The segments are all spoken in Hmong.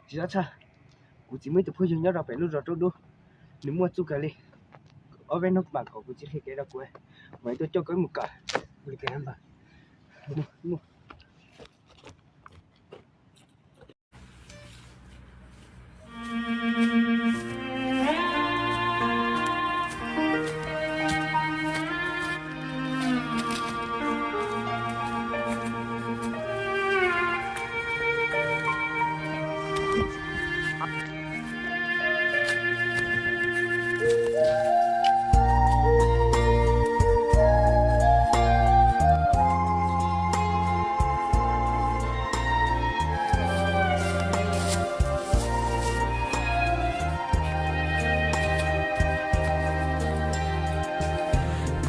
Tsis txhob txhawj, kuv txiv muaj ib tug phooj ywg nyob rau pem lub zos Raub Dub, nws muaj txuj kawg li. Ob peb hnub mam kom kuv txiv qhia kev rau kuv, mam tuaj coj koj mus kawm.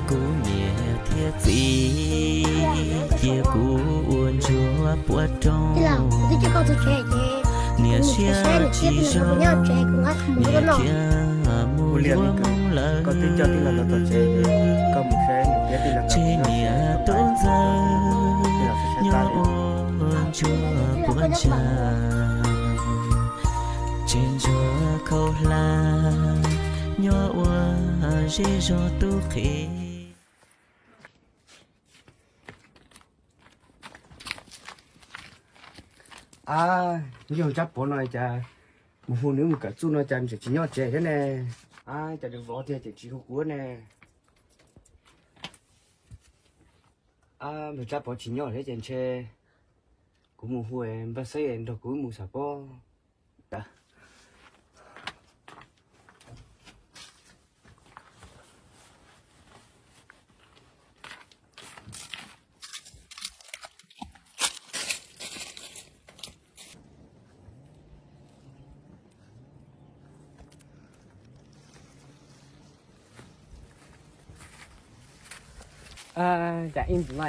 Kuv niam thiab txiv cia kuv ua ntsuag puab rooj, niam siab tsis zoo, niam khiav mus yuav Hmoob lawm, tseg niam tub ntxawg nyob ua ntsuag puab ntsa, tseg ntsuag khaub hlab nyob ua zej zog tub qhe. Ab, yog Tsab Pov no cas mus hu nws mus kawm txuj no cas nws tseem tsis nyob tsev thiab ne? Ab, cas nws vov tiag tseem tsis hu kuv ne? Ab, npawg Tsab Pov tsis nyob thiab ces ntshe kuv mus hu npawg Xeeb nrog kuv mus xwb pob. Cas ib ntsis no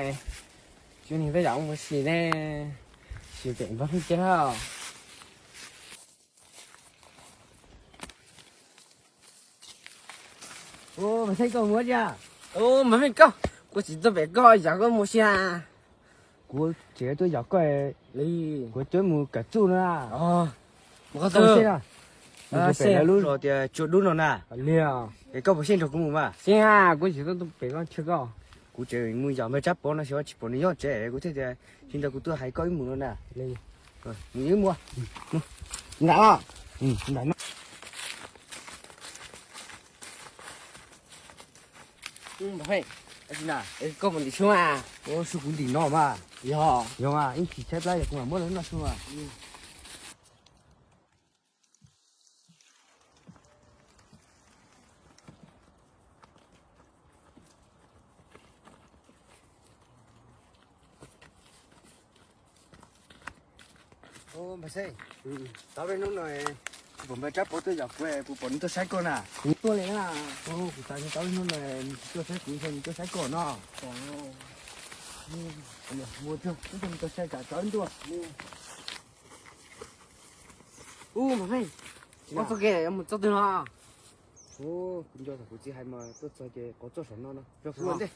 tsis muaj neeg tej zaum mus sim ne, sim pem npawg Feej tsev os. Ub, Mas Xeeb, koj mus ua cas? Ub, Mas Feej, koj, kuv tsis tuaj pem koj, yog koj mus sia. Kuv tseem tuaj yos koj, kuv coj mus kawm txuj no na. Koj puas xyeej lub zos tias Tsua Dub no na? Es koj puas xyeej nrog kuv mus mas? Xyeej, kuv tsis tuaj pem koj, kuv tseem mus yos npawg Tsab Pov no xyov tsis pom nws nyob tsev, kuv thiaj tias tsis nrog kuv tuaj hais koj wb mus no na. Mus wb mus. Nram no. Koj mus ntim su mas? Su kuv ntim no mas. Yog, yog mas ib chim tshaib plab yog kuv mam muab los noj su mas. Ub, Mas Xeeb, tau peb hnub no kuv pom npawg Tsab Pov tuaj yos kuv, kuv pom nws tuaj saib koj na. Kuv tuaj li na. Kuv xav tau peb hnub no nws tsis tuaj saib kuv, nws tuaj saib koj no. Mus, mus, mus, mus saib tsam tso ntua. Ub, Mas Xeeb, koj txoj kev yuav mus txoj twg no? Ub, kuv nco thaum kuv txiv hais mas tuaj txog ces qhov txoj saum no no. Yog kuv ua ntej.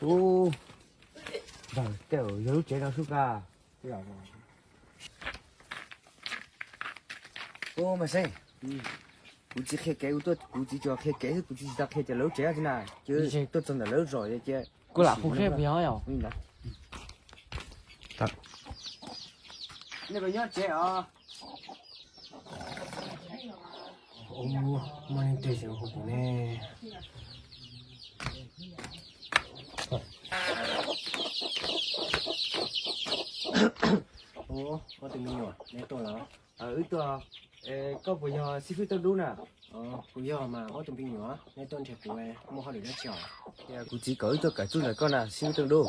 Ub, tej zaum yog lub tsev no sub ka. Ub, Mas Xeeb, kuv txiv qhia kev, kuv txiv tsuas qhia kev xwb, kuv tsis tau qhia tias lawv lub tsev dab tsi na. Ces tuaj txog ntawm lawv lub zos ces kuv lam hu seb puas yog. Nej puas nyob tsev os? Muaj leej twg tseem hu kuv ne? Ub, ob tug me nyuam, neb tuaj los? Wb tuaj. Koj puas yog xib fwb Tooj Dub na? Kuv yog mas, ob tug me nyuam, neb tuaj nrhiav kuv muaj hauj lwm dab tsi os? Kuv txiv kom wb tuaj kawm txuj ntawm koj na xib fwb Tooj Dub.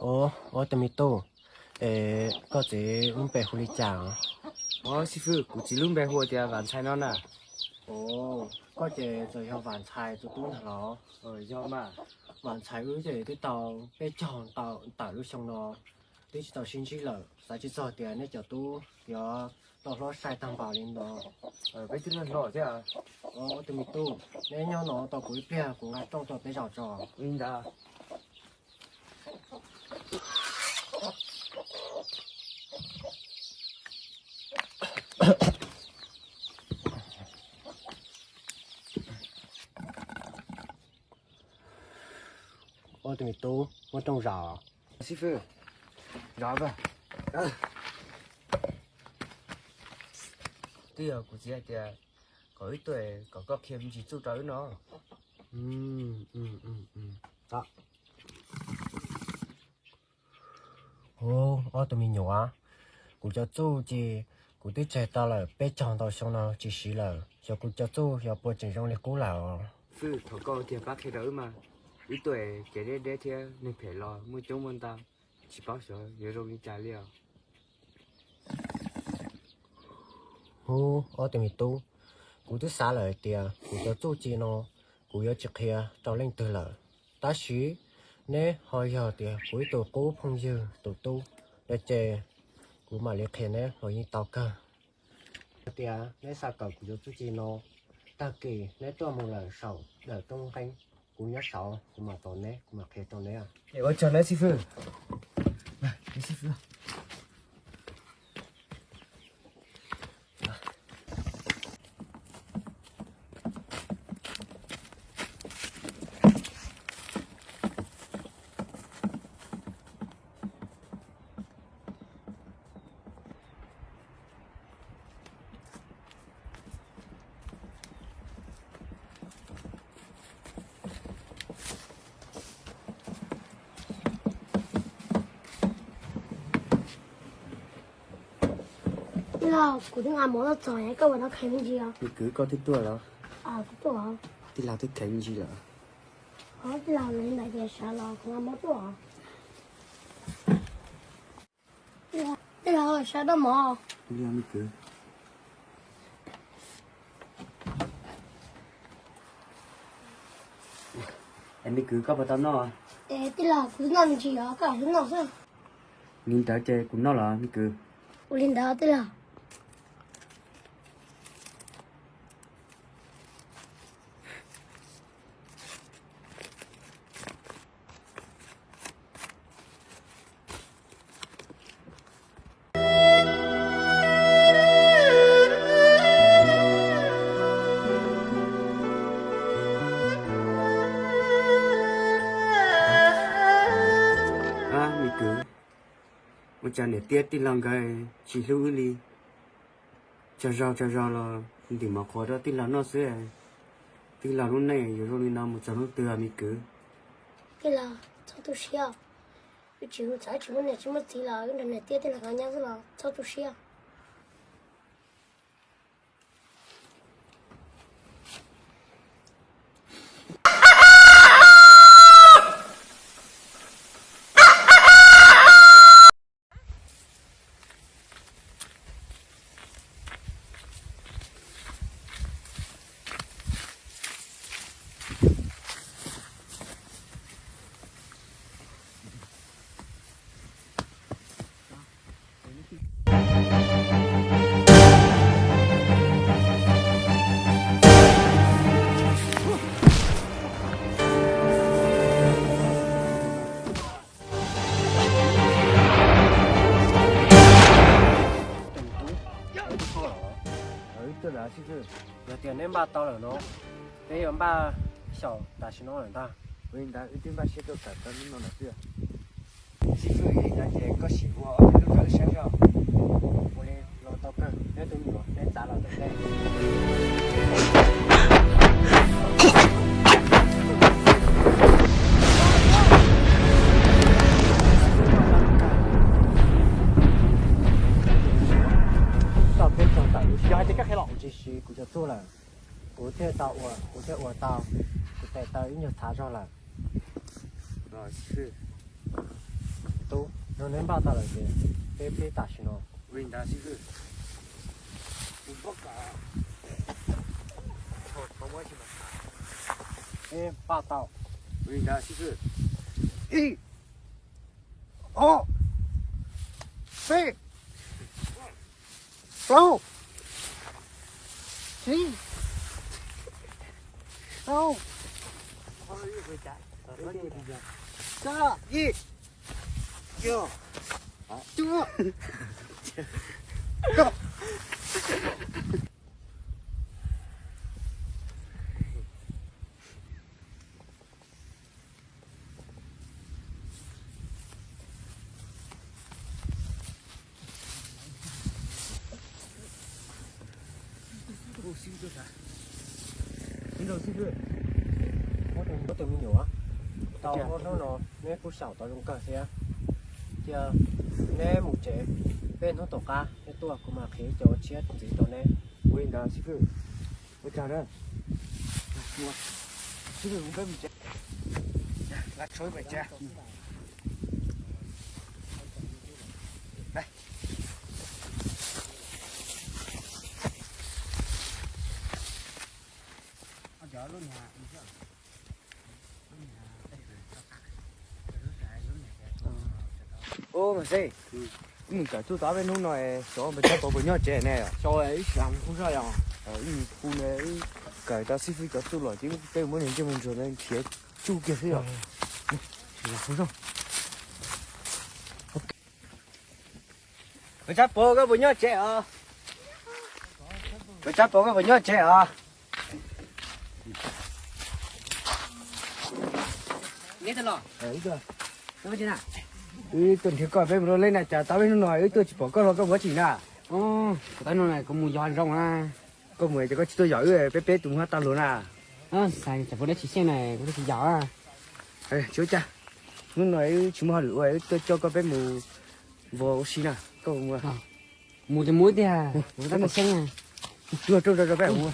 Ub, ob tug me tub, Es koj txiv lub npe hu li cas? Xib fwb, kuv txiv lub npe hu tias Vam Ntxhais no na. Koj ces txawm yog Vam Ntxhais tus tub ntag los? Yog mas. Vam Ntxhais wb ces twb tau peb caug ntawm lub xyoo no twb tsis tau sib ntsib lawm, xav tsis txog tias neb cov tub yuav tau hlob sai tag npaum li ntawd. Peb twb hlob thiab. Ob tug me tub, neb nyob no tos kuv ib pliag, kuv nqa rooj rau peb zaum tso. Li ntawd. Ob tug me tub, muab rooj zom. Xib fwb, zom. Twb yog kuv txiv hais tias kom wb tuaj kom koj qhia me ntsis txuj rau wb no. Hu, ob tug me nyuam, kuv cov txuj ces kuv twb tseg tau lawm peb caug ntau xyoo no tsis siv lawm, xyov kuv cov txuj xyov puas tseem zoo li qub lawm. Fwb, thov koj tiag pab qhia rau wb mas, wb tuaj ces deb deb thiab neeg phem los muaj coob muaj ntau, tsis paub xyov yuav zoo li cas li os. Hu, ob tug me tub, kuv twb xav lawm hais tias kuv cov txuj ci no kuv yuav tsis qhia rau leej twg lawm, tab sis neb ho yog tias kuv ib tug qub phooj ywg tus tub no ces kuv mam li qhia neb los yeej tau kawg. Yog tias neb xav kawm kuv cov txuj ci no, tag kis neb tuaj mus lawm saum dawm roob nqeeb, kuv nyob saud kuv mam tos neb, kuv mam qhia rau neb. Ua tsaug nawb xib fwb. Tij laug, kuv twb nqa mov tuaj txog, koj ua no kheev me ntsis os? Me kwv, koj twb tuaj los? Kuv tuaj. Tij laug twb kheev me ntsis lawm. Tij laug, li ntawd ces sawv los kuv nqa mov tuaj. Tij laug, sawv noj mov. Me kwv. Es me kwv, koj puas tau noj? Tij laug, kuv twb noj me ntsis os, koj twb noj xwb. Li ntawd ces kuv noj los me kwv? Ua li ntawd tij laug. Ab, me kwv, ua cas niam tij tij laug nkawd tsis hlub wb li? Tsawg zaus tsawg zaus los ntim mov qhuav rau tij laug noj xwb. Tij laug lub neej yuav zoo li no mus txog hnub twg me kwv? Tij laug, txhob tu siab. Wb tsis hu txawv tsis muaj niam tsis muaj txiv los wb nrog niam tij tij laug nkawd nyob xwb los txhob tu siab. Yog tias neb npaj tau lawm no, peb yuav npaj xyaum tam sim no lawm ntag. Ua li ntawd wb twb npaj siab tuaj kawm tau hnub no lawm xwb. Xib fwb, yog li ntawd ces koj sim ua ob peb lub rau wb saib os. Ua li los tau kawg, neb tus me nyuam neb txav los tau teb. Tau peb caug tawm lub xyoo, yog hais tias koj qhia los kuv tsis siv kuv cov txuj lawm, kuv thiaj tau ua, kuv thiaj ua tau, kuv tes taw ib nyuag txhav zog lawm. Tub, Neb npaj tau lawm ces peb pib tam sim no. Peb npaj tau. Ib, ob, peb, plaub, tsib, rau, xya, yim, cuaj, cuaj, rau. Tus me nyuam, tau ob hnub no neb kuj xyaum tau zoo kawg thiab. Cia neb mus tsev, peb hnub tom qab neb tuaj kuv mam qhia cov tshiab ntxiv rau neb. Ua li ntawd xib fwb, ua tsaug na. Xib fwb, peb mus tsev. Ub, Mas Xeb, wb mus kawm txuj tau peb hnub no, xyov Npawg Tsab Pov puas nyob tsev ne yom? Xyov, ib sab hu zoj yom. Ib hu ne, wb kawm tau xib fwb cov txuj los ces wb peb muab niag ntsej muag ntsuag ntawd nrhiav tsuj kiag xwb yom. Hu zoj. Npawg Tsab Pov, koj puas nyob tsev os? Npawg Tsab Pov, koj puas nyob tsev os? Wb tuaj nrhiav koj peb mus rau leb na, cas tau peb hnub no wb tuaj tsis pom koj los koj mus dab tsi na? Tau hnub no kuv mus yos zoo na. Koj mus ces koj tsis tuaj yos wb, peb peb tus mus hab tag lus na. Xav tsam puas dab tsi xyeej na, kuv twb tsis yos. Tsis ua cas, hnub no wb tsis muaj hauj lwm ua, wb tuaj coj koj peb mus vos ua si na, koj mus. Mus ces mus tiag, mus tab tom xyeeb. Luag rooj rau peb mus.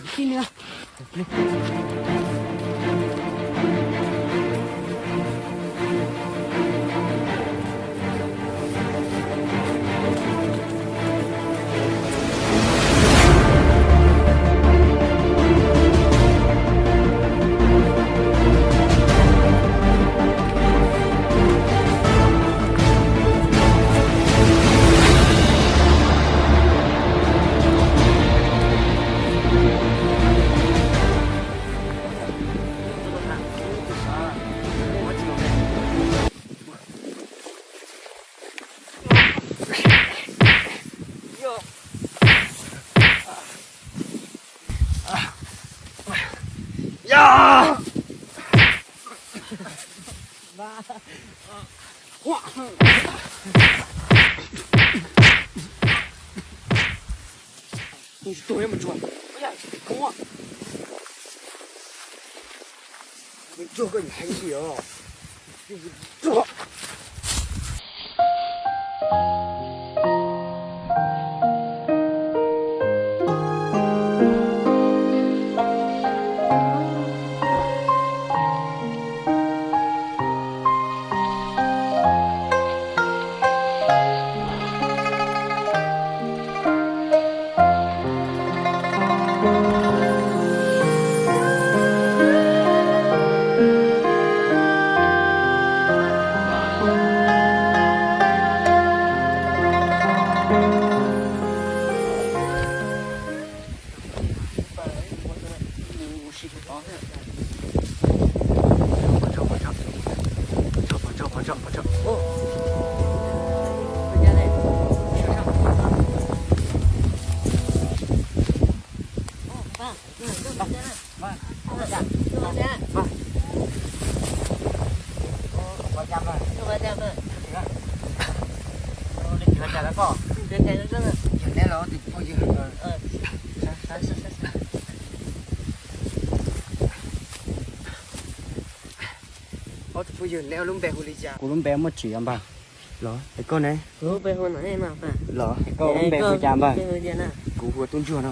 Ob tug phooj ywg, neb lub npe hu li cas? Kuv lub npe muaj tsim os npawg. Los es koj ne? Los koj lub npe hu cas npawg? Kuv hu ua Tub Ntsuag no.